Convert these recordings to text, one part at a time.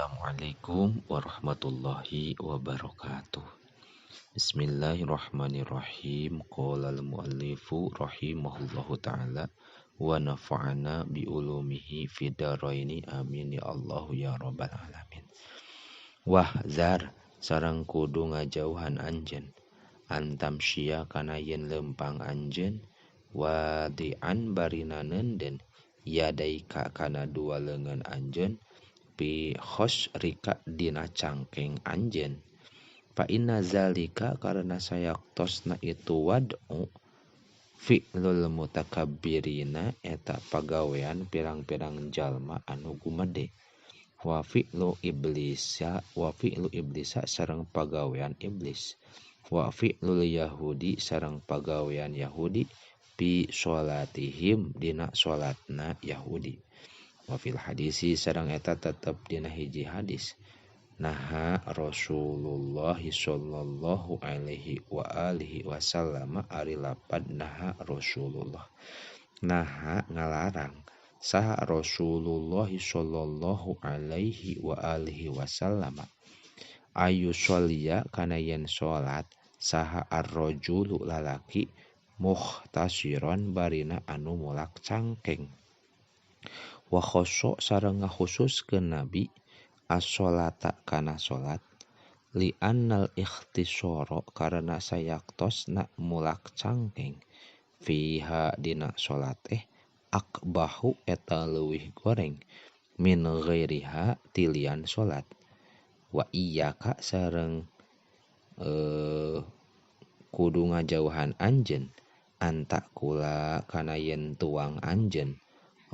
Assalamualaikum warahmatullahi wabarakatuh. Bismillahirrahmanirrahim. Qala al-muallifu rahimahullahu ta'ala wa nafa'ana bi ulumihi fid dharaini amin ya Allah ya rabbal alamin. Wahzar sareng kudu ngajauhan anjeun antamsya kana yen lempang anjeun wadi'an barina neunden yadaika kana dua leungeun anjeun pi khosrika dina cangkeng anjeun fa inna zalika karena sayaktosna itu wad'u fi'lul mutakabbirina eta pagawean pirang-pirang jalma anu gumede wa fi'lu iblisa sareng pagawean iblis wa fi'lul yahudi sareng pagawean yahudi pi sholatihim dina sholatna yahudi. Wa fil hadisi sareng eta tetep dina hiji hadis naha Rasulullah sallallahu alaihi wa alihi wasallam ari lapad naha Rasulullah naha ngalarang saha Rasulullah sallallahu alaihi wa alihi wasallam ayu sholia kana yen salat saha ar-rajulu lalaki muhtasiron barina anu mulak cangkeng wa khoso sareng ngakhususkeun nabi as-sholata kana salat li annal ikhtisara karena sayaktosna mulak cangkeng fiha dina salat akbahu eta leuwih goreng min ghairiha tilian salat wa iyyaka sareng kudu ngajauhan anjeun antakula kana yen tuang anjeun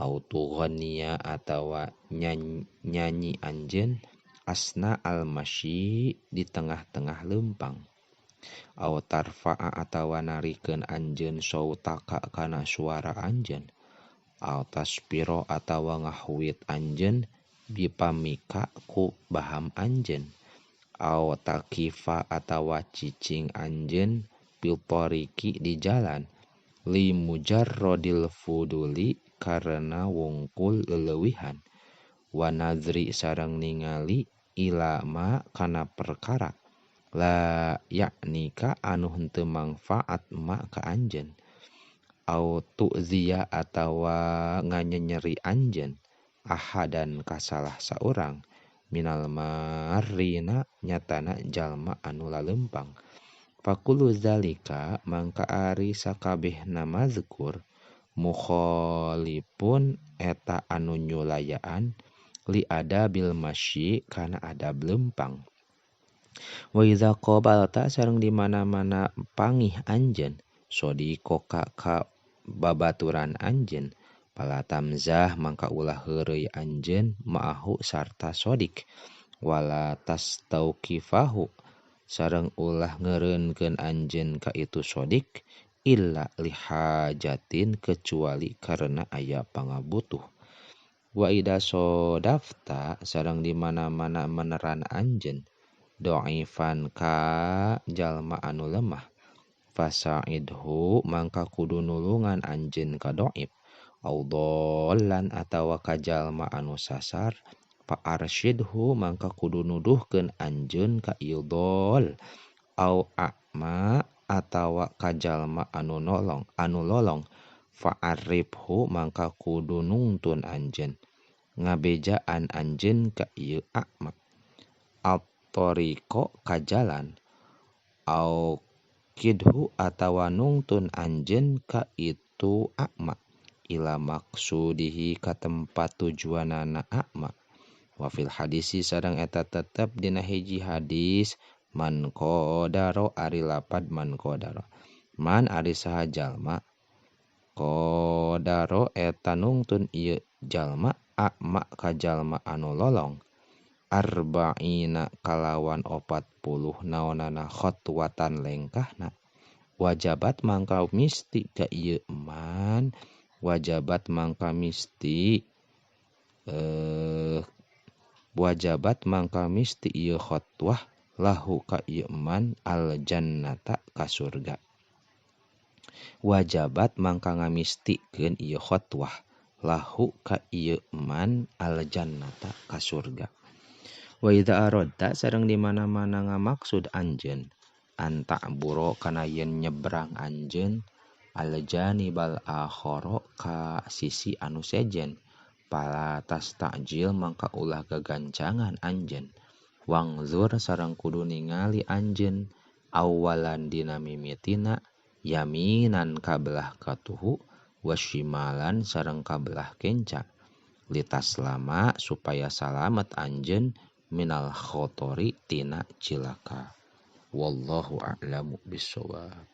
au tughaniya atawa nyanyi anjeun asna almasyi di tengah-tengah lempang au tarfa'a atawa narikeun anjeun sautaka kana suara anjeun au tasbiro atawa ngahuit anjeun bipamika ku baham anjeun au takifa atawa cicing anjeun piltoriki di jalan li mujarrodil fuduli karena wungkul leleuwihan wa nadri sareng ningali ilama kana perkara la yaknika anu henteu mangfaat ma ka anjeun au tu'ziya atawa nganyenyeri anjeun ahadan ka salah saurang minal marina nyatana jalma anu lalempang fakulu zalika mangka ari sakabehna mazkur mukholipun eta anu nyulayaan li adabil masyi kana adab lempang wa iza qabalta sareng di mana-mana pangih anjeun sodiqoka ka babaturan anjeun pala tamzah mangka ulah heureuy anjeun ma'ahu sarta sodik wala tastauqifahu sareng ulah ngeureunkeun anjeun ka itu sodik illa lihajatin kecuali karena aya pangabutuh wa ida sodafta sareng di mana-mana meneran anjeun dhaifan ka jalma anu lemah fasaidhu mangka kudu nulungan anjeun ka dhaif au dhallan atawa ka jalma anu sasar fa arsyidhu mangka kudu nuduhkeun anjeun ka ieu dhal au a'ma atawa ka jalma anu nolong anu lolong fa arifhu mangka kudu nungtun anjeun ngabejaan anjeun ka ieu a'ma at-tariqo ka jalan au kidhu atawa nungtun anjeun ka itu a'ma ila maksudihi ka tempat tujuanana a'ma wa fil hadisi sareng eta tetep dina hiji hadis man qadaro ari lapad man qadaro man ari saha jalma qadaro eta nungtun ieu jalma a'ma ka jalma anu lolong arba'ina kalawan 40 naonana khotwatan lengkahna wajabat mangka misti ka ieu man wajabat mangka misti wajabat mangka misti ieu khotwah lahu ka ieu man al jannata ka surga wajabat mangka ngamistikeun ieu khotwah lahu ka ieu man al jannata ka surga. Wa idza aradta sareng di mana-mana ngamaksud anjeun anta'bura kana yen nyebrang anjeun aljanibal akhara ka sisi anu sejen pala tastajil mangka ulah gagancangan anjeun wangzur sareng kudu ningali anjeun awalan dina mimitina yaminan kabelah katuhu wasyimalan sareng kabelah kenca litaslama supaya salamet anjeun minal khotori tina cilaka. Wallahu a'lamu bissawab.